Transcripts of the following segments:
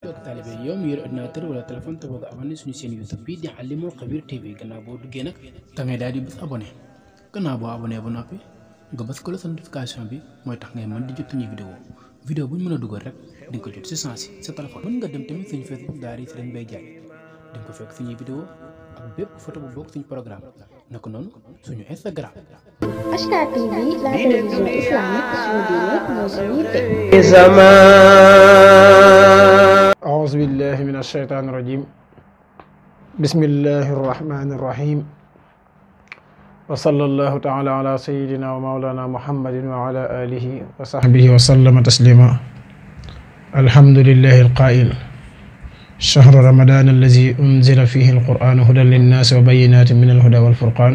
ak taalibe yow mi yor ordinateur wala téléphone te bëgg a abonné suñu chaîne YouTube bi di Alimul Xabiir TV gannaaw boo duggee nag da ngay daal di bës abonné gannaaw boo abonné ba noppi nga bës ko la sa notification bi mooy tax ngay mën di jot suñuy vidéo bu ñu mën a dugal rek di nga ko jot si sens sa téléphone. mën nga dem tamit suñu Facebook Daara Serigne Mbaye Diagne di nga ko fekk suñuy vidéo ak bépp photo bu bokk suñu programme naka noonu suñu Instagram. Ashka TV, la télévision islamique suñu diine moo suñu yitte. أعوذ بالله من الشيطان الرجيم بسم الله الرحمن الرحيم وصلى الله تعالى على سيدنا ومولانا محمد وعلى آله وصحبه وسلم تسليما الحمد لله القائل شهر رمضان الذي أنزل فيه القرآن هدى للناس وبينات من الهدى والفرقان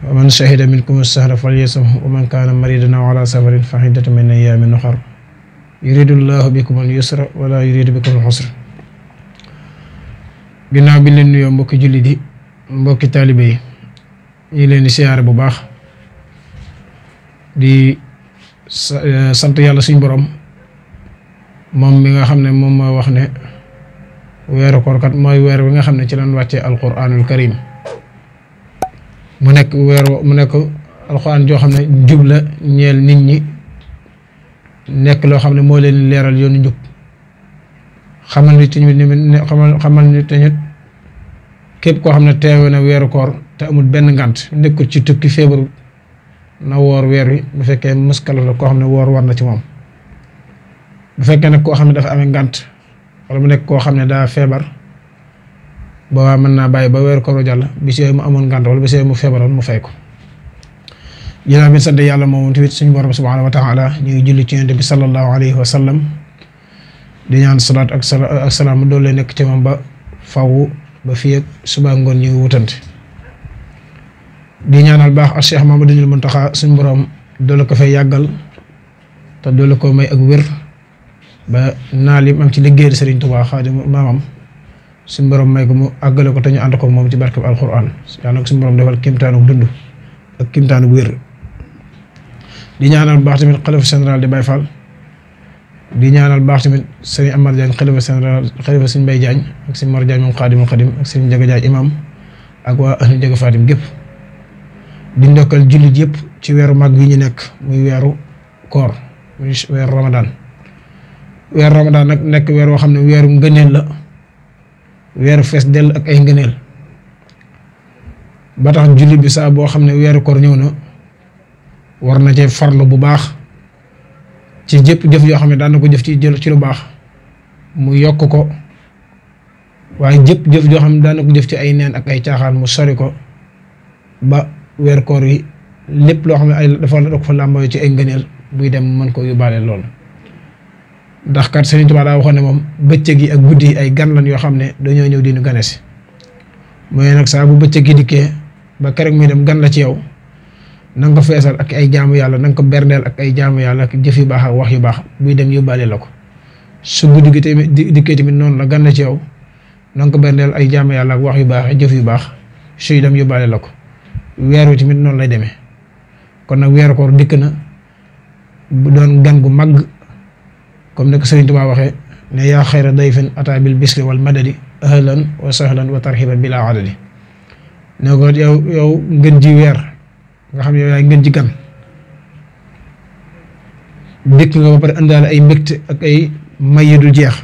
ومن شهد منكم الشهر فليصمه ومن كان مريضا أو على سفر فعدة من أيام أخر yuridullahu bikum al yusra wala yuridu bikum al usra. ginnaaw bi leen nuyoo mbokki jullit yi mbokki taalibe yi ñu leen di siyaare bu baax di sant yàlla suñ borom moom mi nga xam ne moom moo wax ne weeru koor kat mooy weer wi nga xam ne ci lañ wàccee alquranul karim mu nekk alquran joo xam ne jub la ñeel nit ñi nekk loo xam ne moo leen leeral yoonu njub xamal ni tamit képp koo xam ne teewe na weeru koor te amul benn ngànt nekkul ci tukki feebaru na woor weer wi bu fekkee muskalaf la koo xam ne woor war na ci moom. bu fekkee nag koo xam ne dafa amee ngànt wala mu nekk koo xam ne daa feebar boobaa mën naa bàyyi ba weeru koor jàll bis yooyu mu amoon ngànt wala bis yooyu mu feebaroon mu fay ko. ginnaaw bi sant yàlla moom tamit suñu borom subhaanahu wa taala ñu ngi julli ci yonent bi sallallahu alayhi wa sallam di ñaan salaat ak salaam doole nekk ci moom ba faw ba fii ak suba ngoon ñu ngi wutante di ñaanal baax ak Cheikh Mamadou Muntaxa suñu borom doole ko fay yàggal te doole ko may ak wér ba naal yi am ci liggéeyal Serigne Touba Xaadimu maamam suñu borom may ko mu àggale ko te ñu ànd ko moom ci barkeb alquran yàlla nag suñu borom defal kéemtaanu dund ak kéemtaanu wér. di ñaanal baax tamit xalifa général di Baye Fall di ñaanal baax tamit sëriñ Amar Diagne xalifa sëriñ Mbaye Diagne ak sëriñ Mor Diagne moom xaadimul xadim ak sëriñ Njaga Diagne imam ak waa ahlu Njaga Fatim gépp di ndokkal jullit yëpp ci weeru mag yi ñu nekk muy weeru koor muy weeru ramadan nag nekk weer woo xam ne weeru ngëneel la weeru fees dell ak ay ngëneel ba tax jullit bi saa boo xam ne weeru koor ñëw na war na cee farlu bu baax ci jëpp jëf yoo xam ne daan na ko jëf ci lu baax mu yokk ko waaye jëpp jëf yoo xam ne daan na ko jëf ci ay neen ak ay caaxaan mu sori ko ba weer koor yi lépp loo xam ne ay dafa la fa làmboo ci ay ngëneel buy dem mën ko yóbbaale lool. ndax kat Sëriñ Tuubaa daa waxoon ne moom bëccëg yi ak guddi yi ay gan lan yoo xam ne dañoo ñëw di ñu gane si mooy nag saa bu bëccëg yi dikkee ba keroog muy dem gan la ci yow. na nga ko feesal ak ay jaamu yàlla na nga ko berndeel ak ay jaamu yàlla ak jëf yu baax ak wax yu baax buy dem yóbbaale la ko su guddi gi tamit dikkee tamit noonu la gan la ci yow na nga ko berndeel ay jaamu yàlla ak wax yu baax ak jëf yu baax suy dem yóbbaale la ko weer wi tamit noonu lay demee kon nag weeru koor dikk na bu doon gan gu mag comme ni ko Sëriñ Tuubaa waxee ne yaa xayra dayfin ataa bil bisri wal madadi ahlan wa sahlan wa tarhiban bila adadi ne ko yow ngeen ji weer nga xam ne yow yaay ngeen ci gan dikk nga ba pare indaale ay mbégte ak ay may yu dul jeex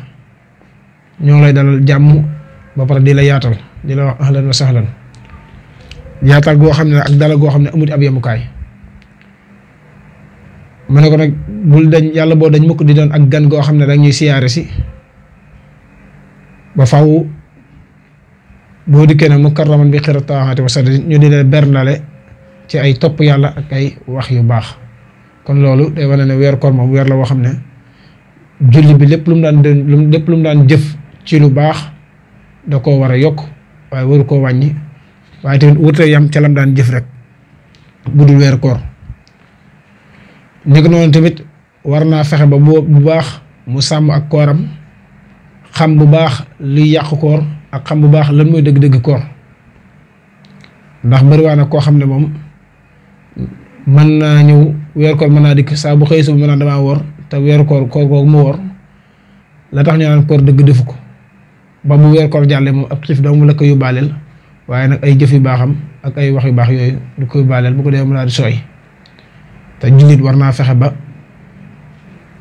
ñoo lay dalal jàmm ba pare di la yaatal di la wax ahlan wa sahlan yaatal goo xam ne ak dalal goo xam ne amut ab yemukaay ma ne ko nag bul dañ yàlla boo dañ mukk di doon ak gan goo xam ne dañuy siyaare si ba faw boo dikkee ne mukarraman bi xira taaxaati wa saddi ñu di la bernale ci ay topp yàlla ak ay wax yu baax kon loolu day wane ne weer koor moom weer la woo xam ne julli bi lépp lu mu daan jëf ci lu baax da koo war a yokk waaye waru koo wàññi waaye tamit wutee yam ca lam daan jëf rek bu dul weer koor ni ko noonu tamit war naa fexe ba bu baax mu sàmm ak kooram xam bu baax liy yàq koor ak xam bu baax lan mooy dëgg-dëgg koor ndax bariwaa na koo xam ne moom mën naa ñëw weer koor mën naa dikk saa bu xëy suba mën naa damaa woor te weeru koor googu mu woor la tax ñu naan koor dëgg defu ko ba bu weer koor jàllee moom ab xiif dong mu la ko yóbbaaleel waaye nag ay jëf yu baaxam ak ay wax yu baax yooyu du ko yóbbaaleel bu ko dee mu daal di sooy te jullit war naa fexe ba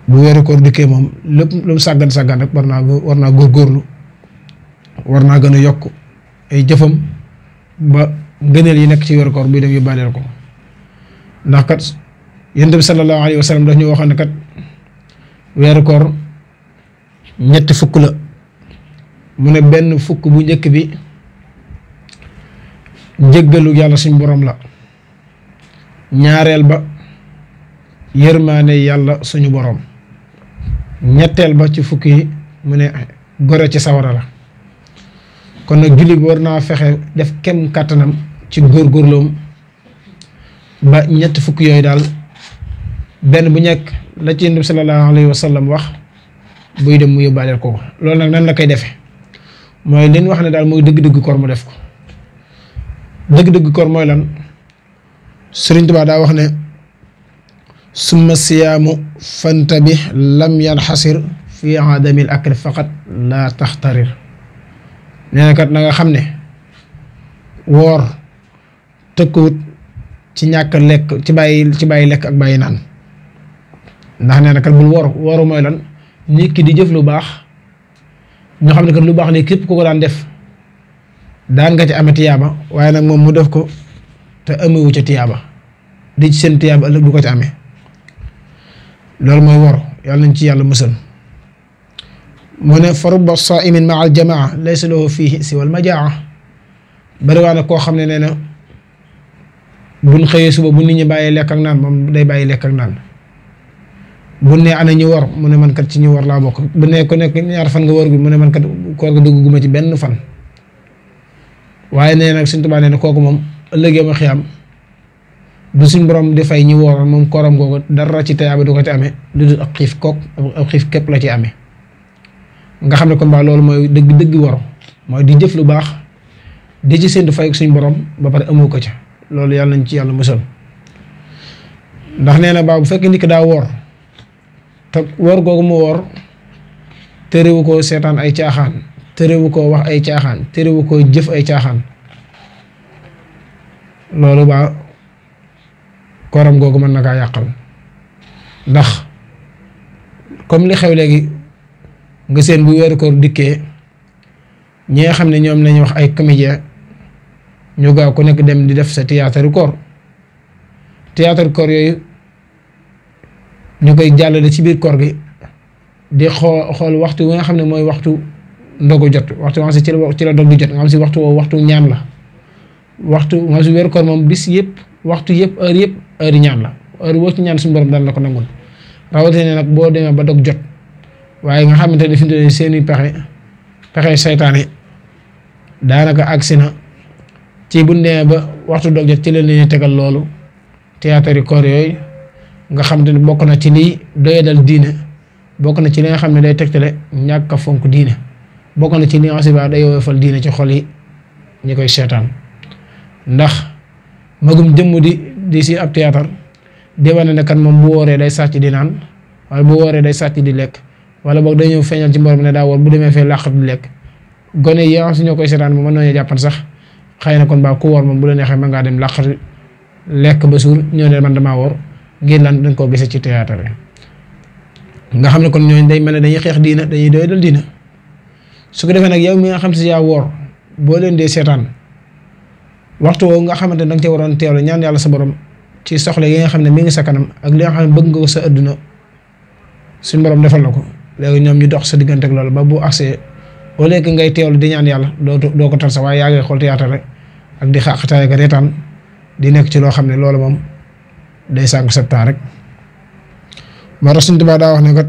bu weeru koor dikkee moom lépp lu mu sàggan rek war naa góorgóorlu war naa gën a yokk ay jëfam ba ngëneel yi nekk ci weeru koor buy dem yóbbaaleel ko ndax kat Yonent bi sallallahu alayhi wa sallam daf ñu waxoon ne kat weeru koor ñetti fukk la mu ne benn fukk bu njëkk bi njëggalu yàlla suñ borom la ñaareel ba yërmaane yàlla suñu borom ñetteel ba ci fukk yi mu ne gore ci sawara la kon nag jullit bi war naa fexe def kem kàttanam ci góorgóorloom ba ñetti fukk yooyu daal benn bu nekk la ci Yonent bi sallallahu alayhi wa sallam wax buy dem mu yóbbaaleel ko loolu nag nan la koy defee mooy li ñu wax ne daal mooy dëgg-dëgg koor mu def ko dëgg-dëgg koor mooy lan Sëriñ Tuubaa daa wax ne summa siyaamu fantabi lam yanxasir fi adamil akli faqat la taxtarir nee na kat na nga xam ne woor tëkkuwut ci ñàkk lekk ci bàyyi lekk ak bàyyi naan ndax nee na kat bul wooru mooy lan nit ki di jëf lu baax ñoo xam ne kat lu baax li képp ku ko daan def daan nga ci ame tiyaaba waaye nag moom mu def ko te amewu ca tiyaaba di ci seen tiyaaba ëllëg du ko ci amee loolu mooy wor yàlla nañ ci yàlla musal mu ne fa rubba saimin maa al jamaa laysa lahu fihi siwa al majaa bari waa na koo xam ne nee na buñ xëyee suba bu nit ñi bàyyee lekk ak naan moom day bàyyi lekk ak naan bu ne ana ñu wor mu ne man kat ci ñu wor laa bokk bu ne ko nekk ñaar fan nga wor gi mu ne man kat koor ga dugguma ci benn fan waaye nee nag Sëriñ Tuubaa nee na kooku moom ëllëgee ma xiyam du suñ borom di fay ñi woor moom kooram googu dara ci tayaaba du ko ci amee lu dul ak xiif ak xiif képp la ci amee nga xam ne kon baa loolu mooy dëgg wor mooy di jëf lu baax di ci séntu fay suñ borom ba pare amoo ko ca loolu yàlla nañ ci yàlla musal ndax nee na baa bu fekkee nit ki daa woor te woor googu mu woor terewu koo seetaan ay caaxaan terewu koo wax ay caaxaan terewu koo jëf ay caaxaan loolu baa kooram googu mën na kaa yàqal ndax comme li xew léegi nga seen bu weeru koor dikkee ñi nga xam ne ñoom lañuy wax ay comédien ñu gaaw ku nekk dem di def sa théâtre koor yooyu ñu koy jàllale ci biir koor gi di xool waxtu wi nga xam ne mooy waxtu ndogu jot waxtu nga xam si ci la dog di jot nga xam si waxtu woowu waxtu ñaan la waxtu nga si weeru koor moom bis yëpp waxtu yëpp heure ñaan la heure boo ci ñaan suñu borom daan la ko nangul rawatina nag boo demee ba dog jot waaye nga xamante ne fi mu toll nii seeni pexe seytaane daanaka agsi na ci bu demee ba waxtu dog jot ci leen leen tegal loolu théâtre koor yooyu nga xam ne bokk na ci liy doyadal diine bokk na ci li nga xam ne day tegtale ñàkk a fonk diine bokk na ci li nga xam ne day woyofal diine ci xol yi ñi koy seetaan ndax magum jëmm di si ab théâtre di wane ne kan moom bu wooree day sàcc di naan wala bu wooree day sàcc di lekk wala boog day ñëw feeñal ci mborom ne daa woor bu demee fee làqat di lekk gone yi nga xam si ñoo koy seetaan moom mën nañoo jàppan sax xëy na kon baa ku woor moom bu la neexee mën ngaa dem làqat lekk ba suur ñëw ne man damaa woor ngir lan dañ koo gisee ci théâtre bi nga xam ne kon ñooñu day mel ne dañuy xeex diina dañuy doyadal diina su ko defee nag yow mi nga xam si yaa woor boo leen dee seetaan waxtu woowu nga xamante ne da nga cee waroon teewlu ñaan yàlla sa borom ci soxla yi nga xam ne mi ngi sa kanam ak li nga xam ne bëgg nga ko sa adduna suñ borom defal la ko léegi ñoom ñu dox sa diggante ak loolu ba bu accès au lieu que ngay teewlu di ñaan yàlla doo ko tal sax waaye yaa ngi xool théâtre rek ak di xaqataay ak reetaan di nekk ci loo xam ne loolu moom day sànq sa temps rek moo tax Sëriñ Tuubaa daa wax ne kat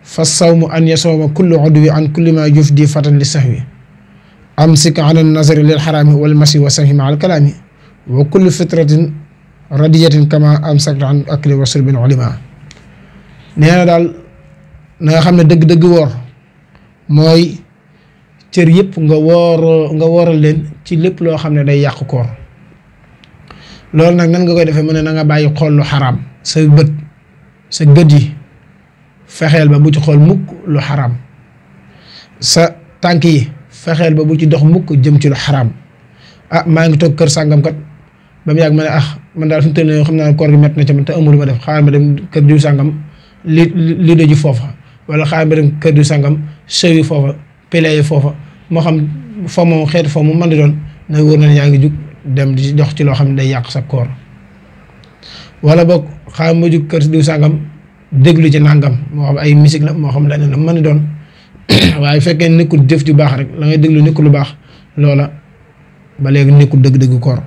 fa sawmu an yasawma kullu udwi an kulli ma yufdi fatan li sahwi amsik ala nazari lil xaraami wal masi wa sahmi al kalaami wa kullu fitratin radiyatin kama amsakta an akli wa surbin ulima nee na daal na nga xam ne dëgg-dëgg woor mooy cër yëpp nga wooral leen ci lépp loo xam ne day yàq koor loolu nag nan nga koy defee mu ne na nga bàyyi xool lu xaraam sa bët sa gët yi fexeel ba bu ci xool mukk lu xaraam sa tànk yi fexeel ba bu ci dox mukk jëm ci lu xaraam maa ngi toog kër sàngam kat ba mu yàgg ma ne man daal fi mu toll nii xam naa koor gi métti na ci man te amul lu ma def xaaral ma dem kër diw sàngam li doji foofa wala xaaral ma dem kër diw sàngam sëw yi foofa pele yi foofa moo xam foo moom xeetu foo mu mën di doon na wóor na yaa ngi jug dem di dox ci loo xam ne day yàq sa koor wala boog xaaral ma jug kër diw sàngam déglu ci nàngam moo xam ay musique la moo xam leneen la mën di doon waaye fekkee nekkul jëf ju baax rek la ngay déglu nekkul lu baax loola ba léegi nekkul dëgg-dëgg koor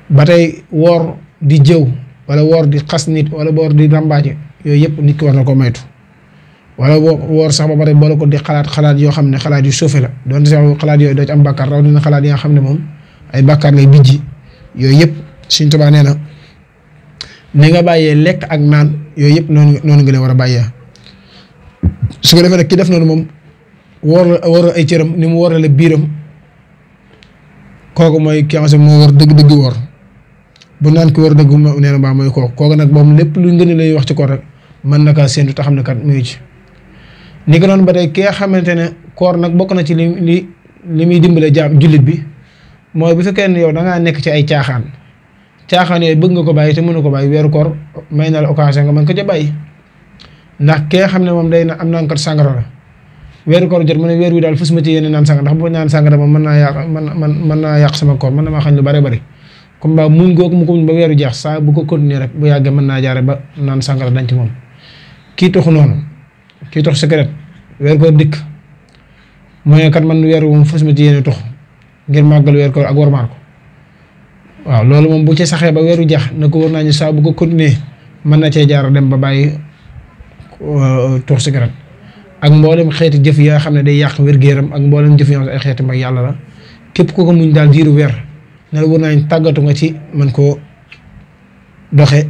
ba tey woor di jëw wala woor di xas nit wala woor di ràmbaaje yooyu yëpp nit ki war na ko moytu wala woor sax ba pare boole ko di xalaat yoo xam ne xalaat yu suufe la doon sax xalaat yooyu doo ci am bàkkaar raw dina xalaat yi nga xam ne moom ay bàkkaar lay bijji yooyu yëpp Sëriñ Tuubaa nee na ni nga bàyyee lekk ak naan yooyu yëpp noonu nga leen war a bàyyee su ko defee nag ki def noonu moom woor ay cëram ni mu woorale biiram kooku mooy ki nga xam ne moo war dëgg-dëgg woor bu naan ki war dëgg nee na baa mooy kooku nag moom lépp lu ngeen lay wax ci koor rek mën na kaa séentu te xam ne kat mu ngi ci. ni ko noonu ba tey ki nga xamante ne koor nag bokk na ci li muy dimbale jaam jullit bi mooy bu fekkee ne yow da ngaa nekk ci ay caaxaan yooyu bëgg nga ko bàyyi te mënu ko bàyyi weeru koor may na la occasion nga mën ko ca bàyyi ndax ki nga xam ne moom day na am naan kat sàngara la weeru koor jot mu ne weer wi daal fës ma ci yéene naan sàngara ndax bu naan sàngara moom mën naa yàq sama koor mën na maa xañ lu bare bari comme ba muñ googu mu ko muñ ba weeru jeex saa bu ko continuer rek bu yàggee mën naa jaare ba naan sàngara dañ ci moom kii toxu noonu kii tox cigarette weeru koor dikk mu ne kat man weeru moom fës ma ci yéene tox ngir màggal weeru koor ak warmaal ko waaw loolu moom bu ci saxee ba weeru jeex na ko war naa ñu saa bu ko continuer mën na cee jaar dem ba bàyyi tox cigarette ak mboolem xeeti jëf yi nga xam ne day yàq wér-gu-yaram ak mboolem jëf yoo ay xeeti mag yàlla la képp ku ko muñ daal diiru weer ne la war naa tàggatu nga ci mën koo doxe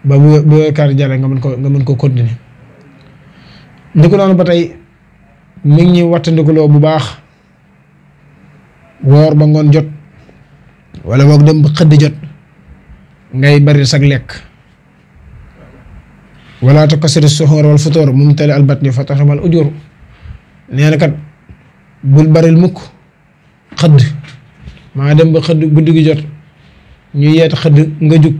ba bu weer kaar jàlle nga mën koo continuer ndi ko noonu ba tey mi ngi ñuy wattandikuloo bu baax woor ba ngoon jot wala boog dem ba xëdd jot ngay bari sag lekk wala takasiru suxuur wal futuur mumtali al batni fa taxrimal ujur nee na kat bul baril mukk xëdd maa dem ba xëdd guddi gi jot ñu yeeta xëdd nga jug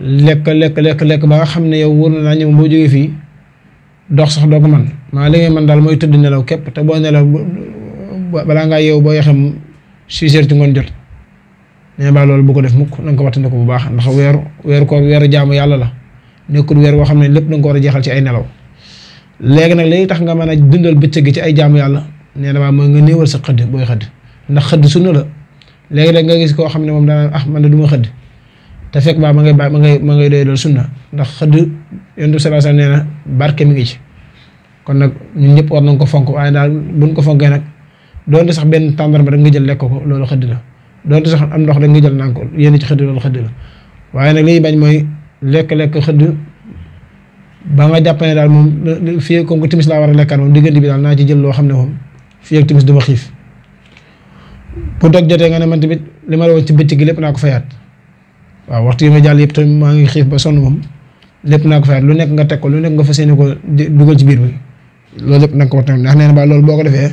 lekk ba nga xam ne yow wóor na naa ñëw boo jógee fii dox sax doo ko man maa li ngay man daal mooy tëdd nelaw képp te boo nelaw balaa ngaa yeewu boo yaxem 6 heures ci ngoon jot nee ba loolu bu ko def mukk na nga ko wattandiku bu baax ndax weeru koor weeru jaamu yàlla la nekkul weer boo xam ne lépp da nga ko war a jeexal ci ay nelaw léegi nag léegi tax nga mën a dundal bëccëg gi ci ay jaamu yàlla nee na mooy nga néewal sa xëdd booy xëdd ndax xëdd sunna la léegi-léeg nga gis koo xam ne moom danaan man de du ma xëdd te fekk baa ma ngay doy loolu sunna ndax xëdd yonent bi sallallahu alayhi wasallam nee na barke mi ngi ci kon nag ñun ñëpp war nañ ko fonk waaye daal buñ ko fonkee nag doonte sax benn tàndarma rek nga jël lekk ko loolu xëdd la doonte sax am ndox rek nga jël naan ko yéen ci xëdd loolu xëdd la waaye nag liy bañ mooy lekk xëdd ba nga jàpp ne daal moom fii comme que timis laa war a lekkaat moom diggante bi daal naa ci jël loo xam ne moom fii ak timis duma xiif bu dog jotee nga ne man tamit li ma la woon ci bëccëg gi lépp naa ko fayaat waaw waxtu yi ma jàll yëpp tamit maa ngi xiif ba sonn moom lépp naa ko fayaat lu nekk nga teg ko lu nekk nga fas yéene ko dugal ci biir bi loolu lépp na nga ko wax tamit ndax nee na ba loolu boo ko defee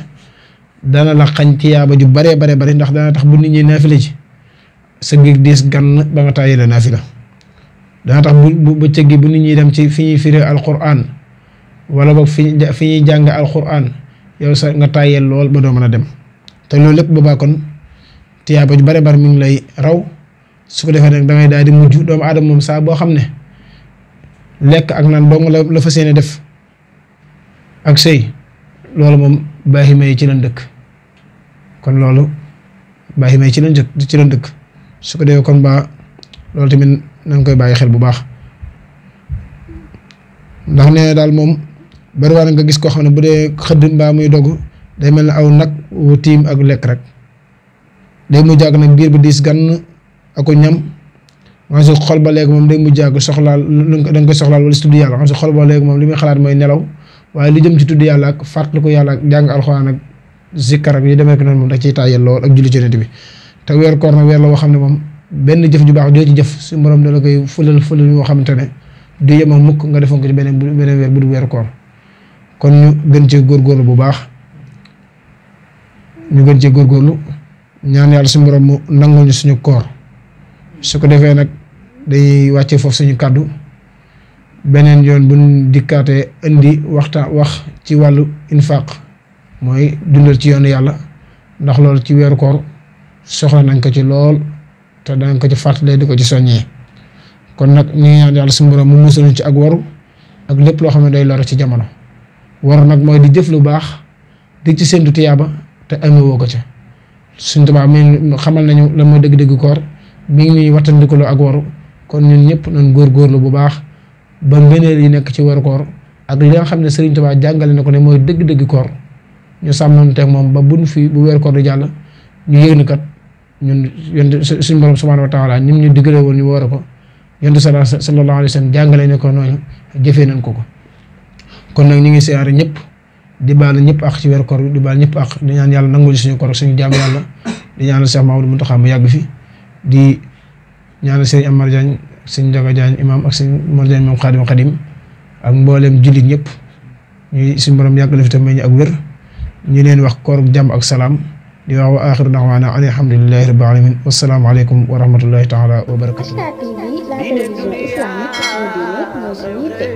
dana la xañ ci yaaba ju baree bari ndax dana tax bu nit ñi naafila ci sa biir diis gann ba nga tàyyee la naafila dana tax bu bëccëg gi bu nit ñi dem ci fi ñuy firee alquran wala boog fi ñuy jàng alquran yow sa nga tàyyeel lool ba doo mën a dem te loolu lépp boobaa kon tiyaaba ju bare bari mi ngi lay raw su ko defee nag da ngay daal di mujj doomu aadama moom saa boo xam ne lekk ak naan dong la fa seeni def ak sëy loolu moom baaxima yi ci lañ dëkk kon loolu baaxima yi ci lañ dëkk su ko defee kon ba loolu tamit nañ koy bàyyi xel bu baax ndax nee daal moom bari waa nga gis koo xam ne bu dee xëdd mbaa muy dogg day mel ne aw nag wu tiim ak lekk rek day mujj àgg nag biir bi diis gann ako ñam nga si xol ba léegi moom day mujj àgg soxlaal da nga koy soxlaal wala si tudd yàlla nga si xol ba léegi moom li muy xalaat mooy nelaw waaye li jëm ci tudd yàlla ak fàttali ko yàlla ak jàng alxuraan ak zikkar ak yi demee ko noonu moom da ciy taayal lool ak julli ci Yonent bi te weer koor nag weer la woo xam ne moom benn jëf ju baax joo ci jëf si borom da la koy fulal yoo xamante ne du yem ak mukk nga defoon ko ci beneen weer bu du weeru koor kon ñu gën cee góorgóorlu bu baax ñu gën cee góorgóorlu ñaan yàlla suñu borom mu nangul ñu suñu koor su ko defee nag dañuy wàccee foofu suñu kàddu beneen yoon buñ dikkaatee indi wax ci wàllu infaq mooy dundal ci yoonu yàlla ndax loolu ci weeru koor soxla nañ ko ci lool te danañ ko ci fàttalee di ko ci soññee kon nag ñu ngi ñaan yàlla suñu borom mu musaluñ ci ak waru ak lépp loo xam ne day lor ci jamono waru nag mooy di jëf lu baax di ci séntu tiyaaba te amewoo ko ca suñ tubaab mi xamal nañu lan mooy dëgg-dëgg koor mi ngi ñuy wattandikuloo ak waru kon ñun ñëpp nañ góorgóorlu bu baax ba ngëneel yi nekk ci weeru koor ak li nga xam ne Sëriñ Tuubaa jàngale na ko ne mooy dëgg-dëgg koor ñu sàmmanteeg moom ba buñ fi bu weeru koor di jàll ñu yëg ni kat ñun yonent suñu borom subhaanahu wa taala ñim ñu diggalee woon ñu war ko yonent sallallahu alayhi wa sallam jàngale ne ko noonu jëfee nañ ko kon nag ñu ngi siyaare ñëpp di baal ñëpp ak ci weeru koor di baal ñëpp ak di ñaan yàlla nangul suñu koor suñu jaam yàlla di ñaanal Cheikh Mamadou Mountakha mu yàgg fi di ñaanal Serigne Amar Diagne Serigne Ndiaga Diagne imam ak Serigne Mor Diagne moom Xaadim ak mboolem jullit ñëpp ñuy suñu borom yàgg la fi te may ñu ak wér ñu leen wax koor jàmm ak salaam di wax wa axiru da'waana alhamdulillahi rabbil alamin wassalaamu aleykum wa rahmatullahi taala wa barakatuh. Astar TV, la télévision islamique, suñu diine moo si yitte.